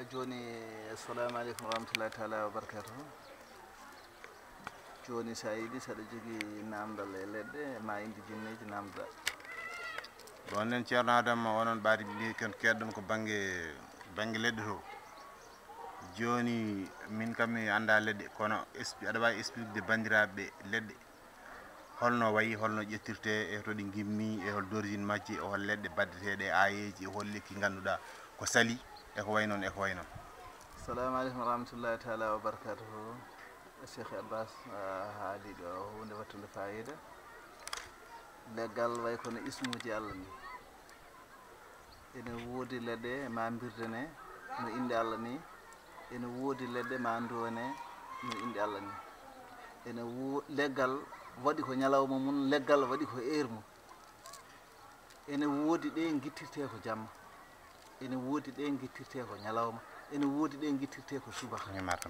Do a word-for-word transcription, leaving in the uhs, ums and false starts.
Jooni, assalamu aleykum wa rahmatullahi taala wa barakatuhu. Jooni, so a yiɗi, saɗa jogii naamndal e leɗɗe, ma inde jinneeji, naamnda. Ɗon nen, Ceerno Adama, onon ɓaadi mbiɗi kon keɗɗon ko bannge, bannge leɗɗe to. Jooni, min kam mi annda leɗɗe, kono expli-, aɗa waawi expliquede banndiraaɓe leɗɗe, holno wayi, holno ƴettirte, e to ɗi ngimmi, e hol d'origine majji, e hol leɗɗe baddeteeɗe e aayeeji, e hol lekki ngannduɗaa ko sali, e ko wayi noon, e ko wayi noon. Assalamu aleykum wa rahmatullahi taala wa barakatuhu. Cheikh Abbas, a haali ɗo huunde wattunde fayida. Leggal way kono ismuuji Allah ni. Ene woodi leɗɗe ma mbirde ne no innde Allah ni. Ene woodi leɗɗe ma ndone no innde Allah ni. Ene wo-, leggal waɗi ko ñalawma mum, leggal waɗi ko heure mum. Ene woodi ɗe ngittirte ko jamma. Ene woodi ɗe ngittirte ko ñalawma. Ene woodi ɗe ngittirte ko subaka. Mi marta.